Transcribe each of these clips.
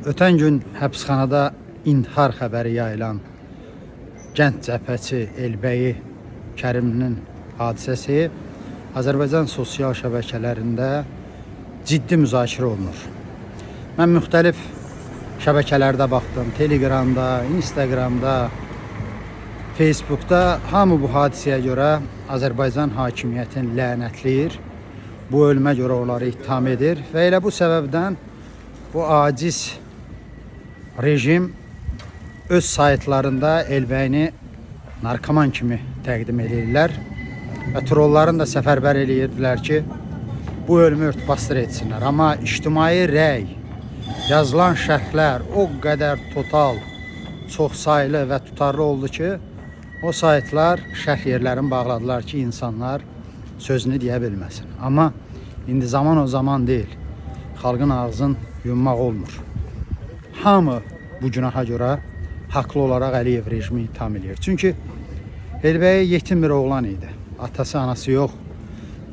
Ötən gün həbsxanada intihar xəbəri yayılan gənc cəbhəçi Elbəyi Kərimlinin hadisəsi Azərbaycan sosial şəbəkələrində ciddi müzakirə olunur. Mən müxtəlif şəbəkələrdə baxdım, Telegramda, Instagramda, Facebookda hamı bu hadisəyə görə Azərbaycan hakimiyyətini lənətləyir. Bu ölümə görə onları ittiham edir və elə bu səbəbdən bu aciz rejim öz saytlarında Elbəyini narkoman kimi təqdim edirlər və trolların da səfərbər eləyirdilər ki, bu ölümü örtbasdır etsinlər. Amma ictimai rəy, yazılan şərhlər o qədər total, çoxsaylı və tutarlı oldu ki, o saytlar şərh yerlərini bağladılar ki, insanlar sözünü deyə bilməsin. Amma indi zaman o zaman deyil. Xalqın ağzını yummaq olmur. Hamı bu günaha görə haqlı olaraq Əliyev rejimi ittiham eləyir. Çünki Elbəyi yetim bir oğlan idi. Atası, anası yox,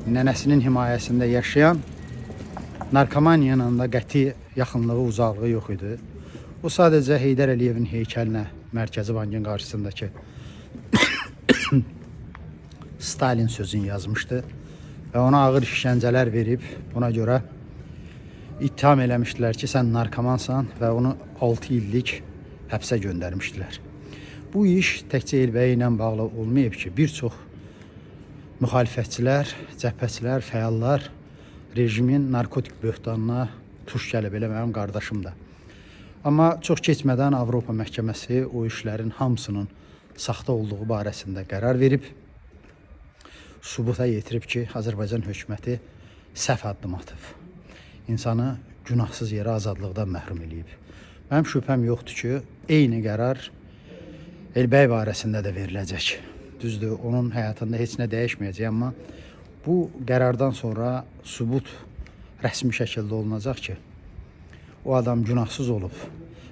nənəsinin himayəsində yaşayan, narkomaniya ilə də qəti yaxınlığı, uzaqlığı yox idi. O sadəcə Heydər Əliyevin heykəlinə Mərkəzi Bankın qarşısındakı Stalin sözünü yazmışdı və ona ağır işgəncələr verib. Buna görə ittiham eləmişdilər ki, sən narkomansan və onu 6 illik həbsə göndərmişdilər. Bu iş təkcə Elbəyi ilə bağlı olmayıb ki, bir çox müxalifətçilər, cəbhəçilər, fəallar rejimin narkotik böhtanına tuş gəlib, elə mənim qardaşım da. Amma çox keçmədən Avropa məhkəməsi o işlərin hamısının saxta olduğu barəsində qərar verib, sübuta yetirib ki, Azərbaycan hökuməti səhv addım atıb. İnsanı günahsız yerə azadlıqdan məhrum eləyib. Mənim şübhəm yoxdur ki, eyni qərar Elbəy barəsində də veriləcək. Düzdür, onun həyatında heç nə dəyişməyəcək, amma bu qərardan sonra sübut rəsmi şəkildə olunacaq ki, o adam günahsız olub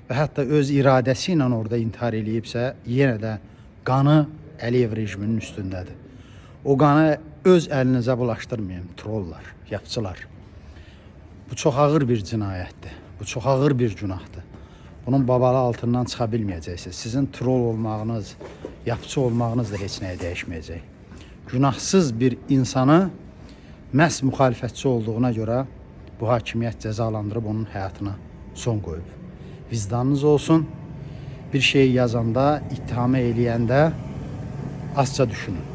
və hətta öz iradəsi ilə orada intihar eləyibsə, yenə də qanı Əliyev rejiminin üstündədir. O qanı öz əlinizə bulaşdırmayın, trollar, yapçılar. Bu çox ağır bir cinayətdir. Bu çox ağır bir günahdır. Bunun babalı altından çıxa bilməyəcəksiniz. Sizin trol olmağınız, yapçı olmağınız da heç nəyə dəyişməyəcək. Günahsız bir insanı məhz müxalifətçi olduğuna görə bu hakimiyyət cəzalandırıb onun həyatına son qoyub. Vicdanınız olsun. Bir şey yazanda, ittihamı eləyəndə azca düşünün.